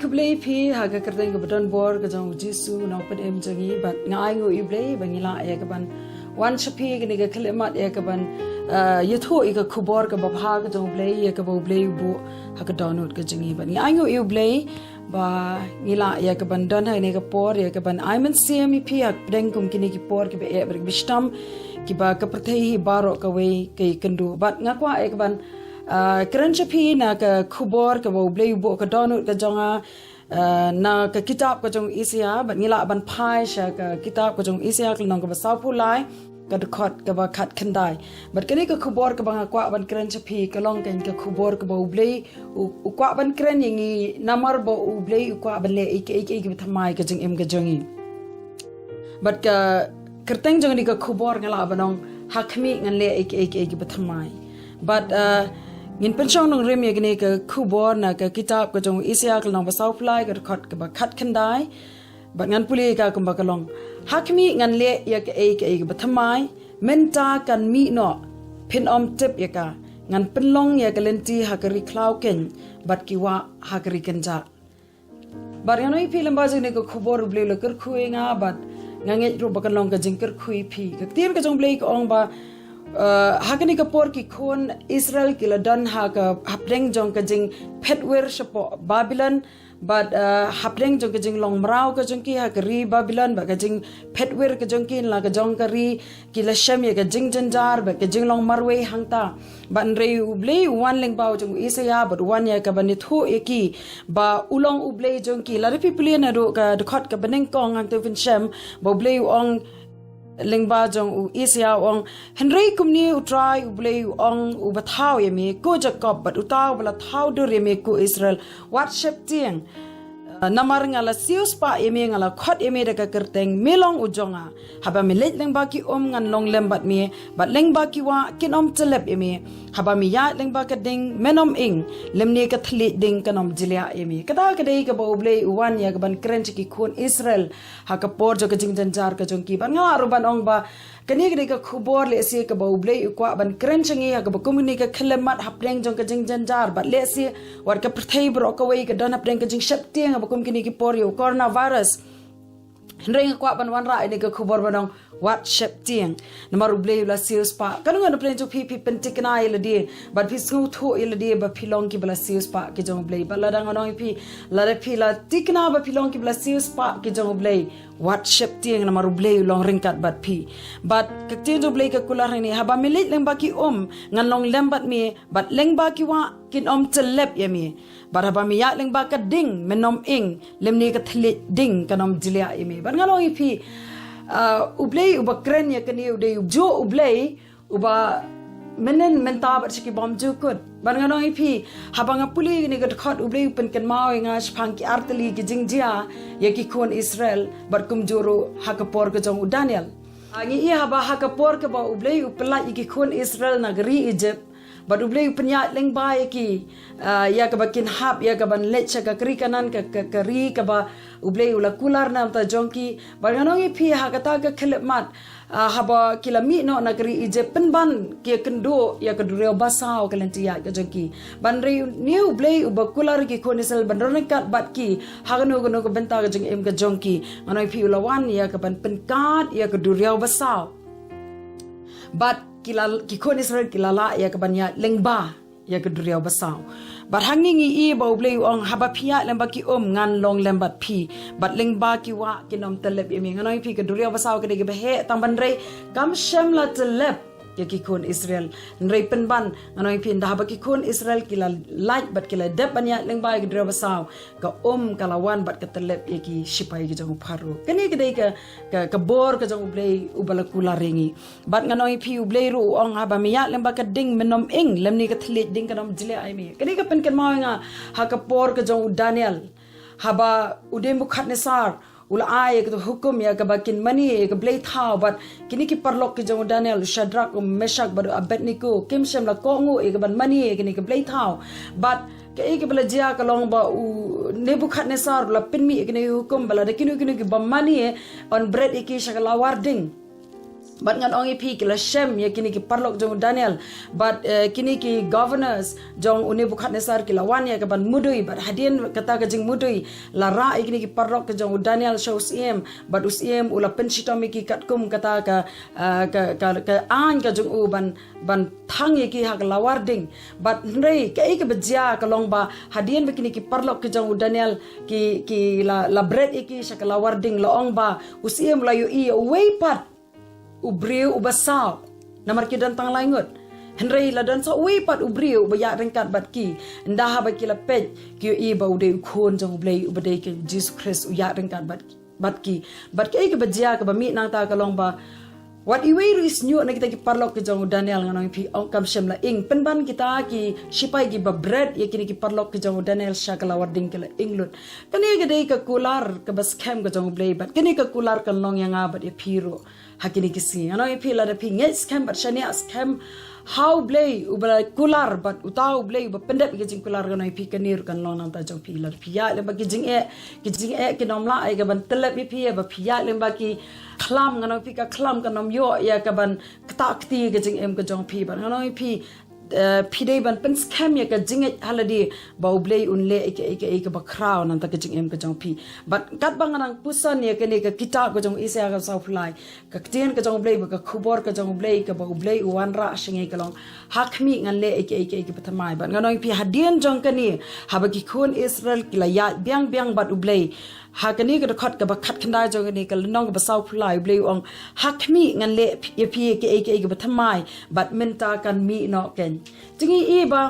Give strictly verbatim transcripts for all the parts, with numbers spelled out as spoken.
Khublei phi ha ka kyrteng kaba don bor ka jong u Jisu u nongpynim jong ngi, bad nga ai nguh ïa u Blei ba ngi lah ïa kaban wan sha phi kane ka khyllipmat ïa kaban, ah, ïathuh ïa ka khubor kaba bha ka jong u Blei, ïa kaba u Blei u buh ha ka dohnud ka jong ngi. Bad ngi ai nguh ïa u Blei ba ngi lah ïa kaban don ha kane ka por ïa kaban ai mynsiem ïa phi ha pdeng kum kine ki por kiba eh bad kiba shitom, kiba ka pyrthei hi baroh kawei ka ïakynduh. Bad nga kwah ïa kaban, ah, kren sha phi na ka khubor kaba u Blei u buh ha ka dohnud ka jong nga, ah, na ka kitab ka jong u Isaïah. Bad ngi lah ban phai sha ka kitab ka jong u Isaïah, ka lynnong kaba sawphew lai, ka dkhot kaba khatkhyndai. Bad kane ka khubor kaba nga kwah ban kren sha phi ka long kane ka khubor kaba u Blei u, u kwah ban kren ïa ngi, namar ba u Blei u kwah ban leh ïa kiei kiei kiba thymmai ha ka jingim ka jong ngi. Bad ka kyrteng jong kane ka khubor nga lah ban ong, ha khmih ngan leh ïa kiei kiei kiba thymmai. Bad, ah, ngin pynshong nongrim ïa kane ka khubor na ka kitab ka jong u Isaïah, ka lynnong ba sawphew lai, ka dkhot kaba khatkhyndai. Bad ngan pule ïa ka kumba ka long. Ha khmih ngan leh ïa kiei kiei kiba thymmai, mynta kan mih noh, phin ym tip ïa ka. Ngan pynlong ïa ka lynti ha ka ri khlaw keiñ, bad ki wah ha ka ri kynjah. Bad ngan ong ïa phi, lyngba jong kane ka khubor u Blei u la kyrkhu ïa nga, bad nga ngeit ruh ba kan long ka jingkyrkhu ïa phi. Ka ktien ka jong u Blei ka ong ba, eh, ha kane ka por ki khun Israel ki la don ha ka hapdeng jong ka jingphet wir shapoh Babilon, bad, eh, hapdeng jong ka jinglong mraw ka jong ki ha ka ri Babilon, bad ka jingphet wir ka jong ki na la ka jong ka ri, ki la shem ïa ka jingjynjar bad ka jinglong marwei hangta. Bad hynrei u Blei u wan lyngba u jong u Isaïah, bad u wan ïa kaban ïathuh ïa ki ba u long u Blei jong ki. Lada phi pule naduh ka dkhot kaba nyngkong, hangta phin shem ba u Blei u ong lyngba jong u Isaïah, u ong, hynrei kumne u Trai u Blei u ong, uba thaw ïa me ko Jakob, bad uta uba la thaw dur ïa me ko Israel, wat sheptieng. Namar nga la siewspah ïa me, nga la khot ïa me da ka kyrteng, me long u jong nga. Haba me leit lyngba ki um ngan long lem bad me, bad lyngba ki wah kin ym tyllep ïa me. Haba me ïaid lyngba ka ding, men ym ing, lymne ka thylliej ding kan ym jliah ïa me. Kata ka dei kaba u Blei u wan ïa kaban kren sha ki khun Israel ha ka por jong ka jingjynjar ka jong ki. Bad nga lah ruh ban ong ba kane ka dei ka khubor lehse kaba u Blei u kwah ban kren sha ngi ha kaba kum kane ka khyllipmat hapdeng jong ka jingjynjar. Bad lehse wat ka pyrthei baroh kawei ka don hapdeng ka jingsheptieng haba kum kine ki por ïa u coronavirus. Hynrei nga kwah ban wanrah ïa kane ka khubor ban ong, wat sheptieng. Namar u Blei u la siewspah. Kano kano pyrshah jong phi, phi pynthikna ïa lade, bad phi sngewthuh ïa lade ba phi long kiba la siewspah ki jong u Blei. Bad lada ngan ong ïa phi, lada phi la thikna ba phi long kiba la siewspah ki jong u Blei, wat sheptieng, namar u Blei u long ryngkat bad phi. Bad ka ktien jong u Blei ka kular hangne, haba me leit lyngba ki um ngan long lem bad me, bad lyngba ki wah kin ym tyllep ïa me. Bad haba me ïaid lyngba ka ding, men ym ing, lymne ka thylliej ding kan ym jliah ïa me. Bad ngan ong ïa phi, ah, u Blei uba kren ïa kane u dei u juh u Blei, uba mynnin mynta bad sha ki bymjukut. Bad ngan ong ïa phi, haba nga pule ïa kane ka dkhot u Blei u pynkynmaw ïa nga shaphang ki artylli ki jingjia ïa ki khun Israel, bad kumjuh ruh ha ka por ka jong u Daniel. Ah, ngi ïohi haba ha ka por kaba u Blei u pyllait ïa ki khun Israel na ka ri Egypt, bad u Blei u pynïaid lyngba ïa ki, ah, ïa kaba kin hap, ïa kaban leit sha ka ri Kanaan, ka, ka, ka ri kaba u Blei u la kular na bynta jong ki. Bad ngan ong ïa phi, ha kata ka khyllipmat, ah, haba ki la mih noh na ka ri Egypt, pynban ki ïakynduh ïa ka duriaw basaw ha ka lynti ïaid ka jong ki. Bad hynrei une u Blei uba kular ïa ki khun Israel ban don ryngkat bad ki ha kano kano ka bynta ka jingim ka jong ki, ngan ong ïa phi, u la wan ïa kaban pynkad ïa ka duriaw basaw. Bad ki la, ki khun Israel ki la lah ïa kaban ïaid lyngba ïa ka duriaw basaw. Bad hangne ngi ïohi ba u Blei u ong, haba phi ïaid lyngba ki um ngan long lem bad phi, bad lyngba ki wah kin ym tyllep ïa me. Ngan ong ïa phi, ka duriaw basaw ka dei kaba heh, tang ban hynrei kam shym la tyllep ïa ki khun Israel. Hynrei pynban, ngan ong ïa phi, ynda haba ki khun Israel ki la lait bad ki la dep ban ïaid lyngba ïa ka duriaw basaw, ka um ka la wan bad ka tyllep ïa ki shipai ki jong u Pharaoh. Kane ka dei ka, ka, ka bor ka jong u Blei uba la kular ïa ngi. Bad ngan ong ïa phi, u Blei ruh u ong, haba me ïaid lyngba ka ding, men ym ing, lymne ka thylliej ding kan ym jliah ïa me. Kane ka pynkynmaw ïa nga ha ka por ka jong u Daniel, haba u Nebukhadnessar u la ai ïa ka hukum ïa kaba kin mane ïa ka blei thaw, bad kine ki paralok ki jong u Daniel, u Shadrak, u Meshak bad u Abednego, kim shym la kohnguh ïa kaban mane ïa kane ka blei thaw. Bad kaei kaba la jia ka long ba u Nebukhadnessar u la pynmih ïa kane ka hukum ba lada kino kino ki bym mane, yn bret ïa ki sha ka lawar ding. Bad ngan ong ïa phi, ki la shem ïa kine ki paralok jong u Daniel, bad eh, kine ki governors jong u Nebuchadnezzar ki la wan ïa ka ban mudui, bad hadien kata ka jingmudui la rah ïa kine ki paralok ka jong u Daniel sha u syiem, bad u syiem u la pynshitom ïa ki katkum kata ka, eh, ka, ka, ka aiñ ka jong u ban, ban thang ïa ki ha ka lawar ding. Bad hynrei kaei kaba jia ka long ba hadien ba kine ki paralok ki jong u Daniel ki, ki la, la bret ïa ki sha ka lawar ding, la ong ba u syiem la ïohi ïa uwei pat u briew uba saw. Namar ki don tang lai ngut. Hynrei la don sa uwei pat u briew uba ïaid ryngkat bad ki. Ynda haba ki la peit, ki ïohi ba u dei u khun jong u Blei, uba dei ka Jisu Khrist, u ïaid ryngkat bad, bad ki. Bad kaei kaba jia kaba mih nangta ka long ba wat iwei ruh i shñiuh na kita ki paralok ki jong u Daniel, ngan ong ïa phi, ong kam shym la ing. Pynban kita ki shipai kiba bret ïa kine ki paralok ki jong u Daniel sha ka lawar ding ki la ing lut. Kane ka dei ka kular kaba skhem ka jong u Blei, bad kane ka kular kan long ïa nga bad ïa phi ruh ha kine ki sngi. Ngan ong ïa phi, lada phi ngeit skhem bad shaniah skhem ha u Blei uba la kular, bad uta u Blei uba pyndep ïa ka jingkular, ngan ong ïa phi, kane ruh kan long nangta jong phi. Lada phi ïaid lyngba ki jingeh, ki jingeh kin ym lah ïa ka ban tyllep ïa phi, ïa ba phi ïaid lyngba ki khlam, ngan ong ïa phi, ka khlam kan ym ïoh ïa ka ban ktah kti ïa ka jingim ka jong phi. Bad ngan ong ïa phi, eh, phi dei ban pynskhem ïa ka jingngeit ha lade ba u Blei un leh ïa kaei kaei kaba khraw na ka bynta ka jingim ka jong phi. Bad katba nga nang puson ïa kane ka kitab ka jong u Isaïah ka sawphew lai, ka ktien ka jong u Blei, bad ka khubor ka jong u Blei, kaba u Blei u wanrah sha ngi ka long, ha khmih ngan leh ïa kaei kaei kaba thymmai. Bad ngan ong ïa phi, hadien jong kane, haba ki khun Israel ki la ïaid biang biang bad u Blei, ha kane ka dkhot kaba khatkhyndai jong kane ka lynnong kaba sawphew lai, u Blei u ong, ha khmih ngan leh ïa phi ïa kaei kaei kaba thymmai, bad mynta kan mih noh kein. Te ngi i ba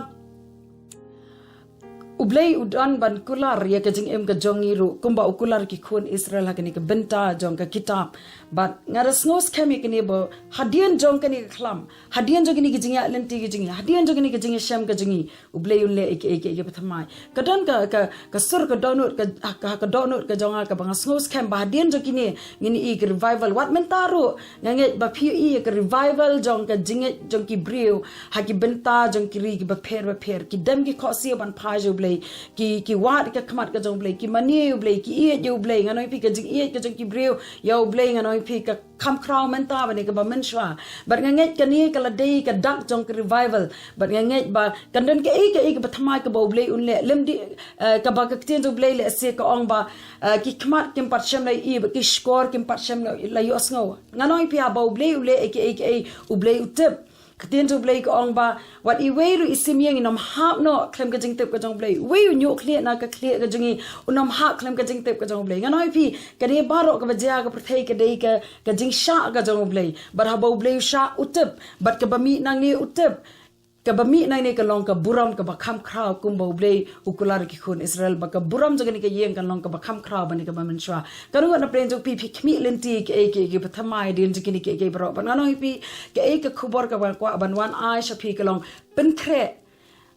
u Blei u don ban kular ïa ka jingim ka jong ngi ruh kumba u kular ki khun Israel ha kane ka bynta jong ka kitab. Bad nga da sngew skhem ïa kane ba hadien jong kane ka khlam, hadien jong kane ka jingïaid lynti ka jong ngi, hadien jong kane ka jingïashem ka jong ngi, u Blei un leh ïa kaei kaei kaba thymmai. Ka don ka, ka, ka sur ka dohnud ka, ka, ka dohnud ka jong nga kaba nga sngew skhem ba hadien jong kine ngin i ka revival. Wat mynta ruh nga ngeit ba phi i ka revival jong ka jingngeit jong ki briew ha ki bynta jong ki ri kiba pher ba pher. Ki dem ki khohsiew ban phai sha u Blei, ki, ki wad ka khmat ka jong u Blei, ki mane ïa u Blei, ki ïeit ïa u Blei. Ngan ong ïa phi, ka jingïeit ka jong ki briew ïa u Blei, ngan ong ïa phi, ka kham khraw mynta bad ne kaba mynshuwa. Bad nga ngeit kane ka la dei ka dak jong ka revival. Bad nga ngeit ba kan don kaei kaei kaba thymmai kaba u Blei un leh. Lymda, eh, kaba ka ktien jong u Blei lehse ka ong ba, eh, ki khmat kim pat shym la ïohi, bad ki shkor kim pat shym la, la ïohsngew. Ngan ong ïa phi, haba u Blei u leh ïa kaei kaei, u Blei u tip. Ka ktien jong u Blei ka ong ba wat iwei ruh i simïeng in ym hap noh khlem ka jingtip ka jong u Blei. Uwei u ñiuhkhlieh na ka khlieh ka jong ngi un ym hap khlem ka jingtip ka jong u Blei. Ngan ong ïa phi, kane baroh kaba jia ha ka pyrthei ka dei ka, ka jingshah ka jong u Blei. Bad haba u Blei u shah, u tip. Bad kaba mih nangne u tip. Kaba mih nangne ka long ka burom kaba kham khraw kumba u Blei u kular ïa ki khun Israel, ba ka burom jong kane ka ïing kan long kaba kham khraw bad ne kaba mynshuwa. Ka ruh na pdeng jong phi, phi khmih lynti kaei kaei kaba thymmai hadien jong kine kiei kiei baroh. Bad ngan ong ïa phi, kaei ka khubor kaba nga kwah ban wan ai sha phi ka long, pynkhreh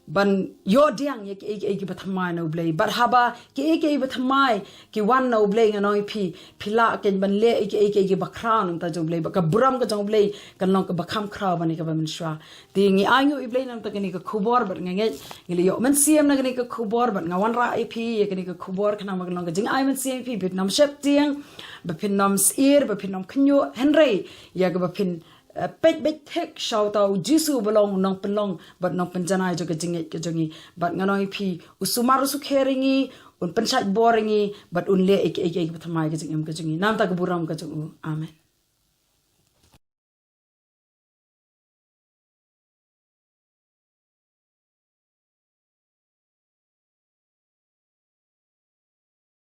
ban ïoh pdiang ïa kaei kaei kaba thymmai na u Blei. Bad haba kaei kaei ba thymmai ki wan na u Blei, ngan ong ïa phi, phi lah kein ban leh ïa kaei kaei kaba khraw na ka bynta jong u Blei. Bad ka burom ka jong u Blei kan long kaba kham khraw bad ne kaba mynshuwa. Te ngi ainguh ïa u Blei na ka bynta kane ka khubor, bad nga ngeit ngi la ïoh mynsiem na kane ka khubor, bad nga wanrah ïa phi ïa kane ka khubor khnang ba kan long ka jingai mynsiem ïa phi, ba phin ym sheptieng, ba phin ym sheptieng, ba phin ym sheptieng, ba phin ym khynñiuh, hynrei ïa kaba phin, eh, peit beit thik sha uta u Jisu uba long u nongpynlong bad nongpynjanai jong ka jingngeit ka jong ngi. Bad ngan ong ïa phi, u sumar u sukher ïa ngi, un pynshait bor ïa ngi, bad un leh ïa kaei kaei kaba thymmai ha ka jingim ka jong ngi. Na ka bynta ka burom ka jong u. Amen.